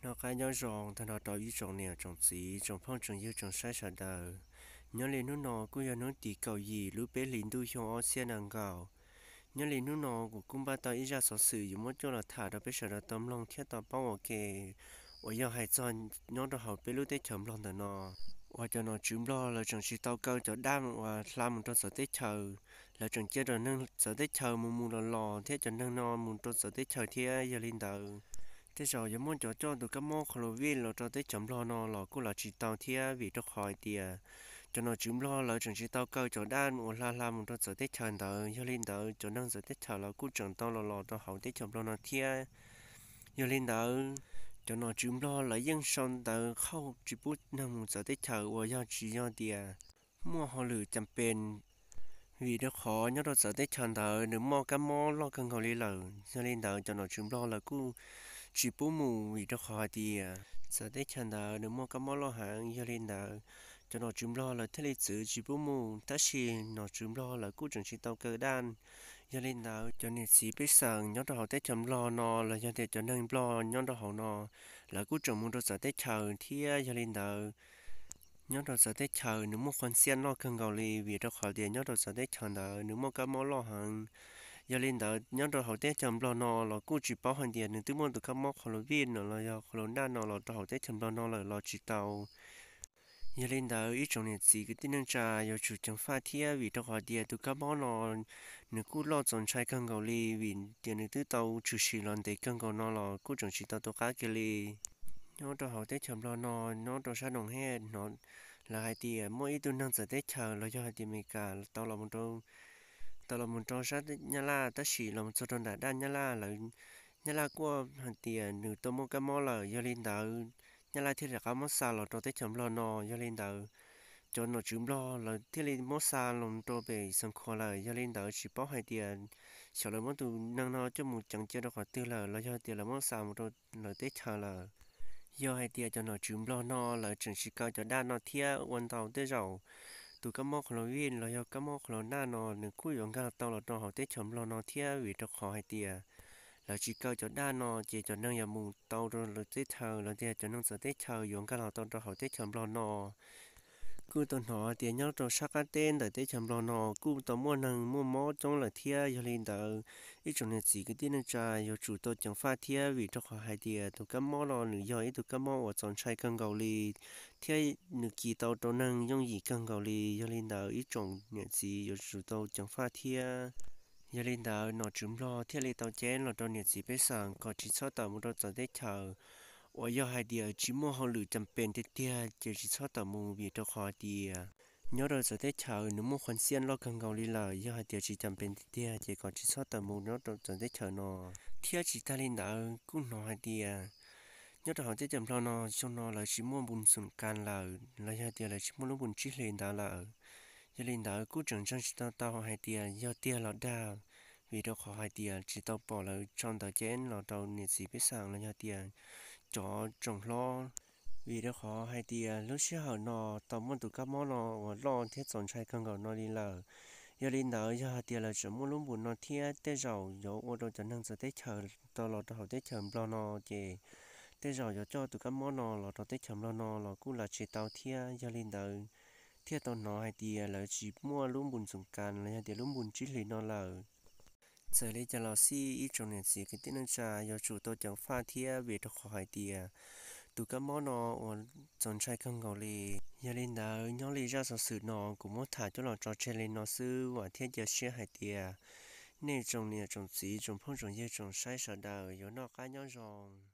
Noj qab nyob zoo tag nrho rau ib tsoom niam tsoom txiv tsoom phooj tsoom ywg tsoom saib sawv daws. Nyob li hnub no kuj yog hnub tim kaum yim lub peb hlis ntuj xyoo ob txhiab nees nkaum. Nyob li hnub no kuv kuj npaj tau ib zaj xov xwm yuav muab coj los tham rau peb sawv daws tau mloog thiab tau paub ua ke, uas yog hais txog nyob rau hauv peb lub teb chaws Nplog ntawm no, uas cov nom tswv Nplog lawv tseem tsis tau kaw cov daj uas hla mus rau txawv teb chaws. Lawv tseem cia cov neeg txawv teb chaws mus mus los los thiab cov neeg no mus rau txawv teb chaws thiab. Yog li ntawd, tej zaum yuav muaj cov coj tus kab mob qhov lus vij los rau teb chaws Nplog no los kuj los tsis tau thiab, vim rau qhov hais tias cov nom tswv Nplog lawv tseem tsis tau kaw cov daj uas hla hla mus rau txawv teb chaws ntawd. Yog li ntawd, cov neeg txawv teb chaws los kuj tseem tau los los rau hauv teb chaws Nplog no thiab. Yog li ntawd, cov nom tswv Nplog lawv yeej sau ntawv qhauj tsis pub neeg mus txawv teb chaws uas yog tsis yog tias muaj hauj lwm cam pes, vim rau qhov nyob rau txawv teb chaws ntawd nws muaj kab mob loj kawg nkaus li lawm. Yog li ntawd, cov nom tswv Nplog lawv kuj tsis pub mus, vim rau qhov hais tias txawv teb chaws ntawd nws muaj kab mob loj heev. Yog li ntawd, cov nom tswv Nplog lawv thiaj li txwv tsis pub mus, tab sis nom tswv Nplog lawv kuj tseem tsis tau kaw daj. Yog li ntawd, cov niam txiv pej xeem nyob rau hauv teb chaws Nplog no los yog tias cov neeg Nplog nyob rau hauv no, lawv kuj tseem mus rau txawv teb chaws thiab. Yog li ntawd, nyob rau txawv teb chaws nws muaj qhov xiab loj kawg nkaus li, vim rau qhov tias nyob rau txawv teb chaws ntawd nws muaj kab mob loj heev. Yog li ntawd, nyob rau hauv teb chaws Nplog no los kuj tsis paub hais tias nws twb muaj tus kab mob qhov lus vij no los yog qhov lus naj no los rau hauv teb chaws Nplog no lawm los tsis tau. Yog li ntawd, ib tsoom niam txiv kwv tij neej tsa yuav tsum ceev faj thiab, vim rau qhov tias tus kab mob no nws kuj loj txaus ntshai kawg nkaus li, vim tias nws twb tau tshwm sim los ntev kawg nkaus no los kuj tseem tsis tau tu qab kiag li. Nyob rau hauv teb chaws Nplog no, nyob rau sab Noom Hej no, lawv hais tias muaj ib tug neeg txawv teb chaws los yog hais tias Amelikas tau los, tau los mus rau sab Nyab Laj, tab sis los txog rau nram daj Nyab Laj lawm, Nyab Laj kuj hais tias nws tau muaj kab mob lawm. Yog li ntawd, Nyab Laj thiaj li rov qab muab xa los rau teb chaws Nplog no. Yog li ntawd, cov nom tswv Nplog lawv thiaj li muab xa los rau pem Xeev Khuam lawm. Yog li ntawd, tsis paub hais tias xyov lawv muab tus neeg no coj mus ceev cia rau qhov twg lawm los yog tias lawv muab xa mus rau lawv teb chaws lawm. Yog hais tias cov nom tswv Nplog no lawv tseem tsis kaw cov daj no thiab ua ntau, tej zaum tus kab mob qhov lus vij los yog kab mob qhov lus naj no nws kuj yuav nkag tau los rau hauv teb chaws Nplog no thiab, vim rau qhov hais tias lawv tsis kaw cov daj no ces cov neeg yuav mus tau rau lawv teb chaws los tias cov neeg txawv teb chaws yuav nkag los tau rau hauv teb chaws Nplog no. Kuj tau hnov tias nyob rau sab qab teb ntawm teb chaws Nplog no kuj tau muaj neeg muaj mob coob lawm thiab. Yog li ntawd, ib tsoom niam txiv kwv tij neej tsa yuav tsum tau ceev faj thiab, vim rau qhov hais tias tus kab mob no nws yog ib tug kab mob uas txaus ntshai kawg nkaus li thiab nws kis tau rau neeg yooj yim kawg nkaus li. Yog li ntawd, ib tsoom niam txiv yuav tsum tau ceev faj thiab. Yog li ntawd, nom tswv Nplog thiaj li tau ceeb los rau niam txiv pej xeem kom tsis txhob tawm mus rau txawv teb chaws, uas yog hais tias tsis muaj hauj lwm cam pes tiag tiag ces tsis txhob tawm mus, vim rau qhov hais tias nyob rau txawv teb chaws nws muaj qhov xiab loj kawg nkaus li lawm. Yog hais tias tsis cam pes tiag tiag ces kom tsis txhob tawm mus nyob rau txawv teb chaws no. Thiab tsis tag li ntawd, kuj hnov hais tias nyob rau hauv teb chaws Nplog no xyoo no lawv tsis muaj npus xoom kas lawm los yog tias lawv tsis muaj lub npus tsib hlis ntawd lawm. Yog li ntawd, kuj tseem ntseeg tsis tau tau hais tias yog tiag los dag, vim rau qhov hais tias tsis tau pom lawv tso ntawv ceeb los rau niam txiv pej xeem los yog tias cov tsoom hlob, vim rau qhov hais tias lub sij hawm no tau muaj tus kab mob no uas loj thiab txaus ntshai kawg nkaus no li lawm. Yog li ntawd, yog hais tias lawv tseem muaj lub npus no thiab, tej zaum yuav ua rau cov neeg txawv teb chaws tau los rau hauv teb chaws Nplog no ces tej zaum yuav coj tus kab mob no los rau teb chaws Nplog no los kuj los tsis tau thiab. Yog li ntawd, thiaj tau hnov hais tias lawv tsis muaj lub npus xoom kas los yog tias lub npus tsib hlis no lawm. Txawm li cas los xij, ib tsoom niam txiv kwv tij neej tsa yuav tsum tau ceev faj thiab, vim rau qhov hais tias tus kab mob no uas txaus ntshai kawg nkaus li. Yog li ntawd, nyob li zaj xov xwm no kuv muab tham coj los tso tseg li no xwb, vam thiab cia siab hais tias nej tsoom niam tsoom txiv tsoom phooj tsoom ywg tsoom saib sawv daws yuav noj qab nyob zoo.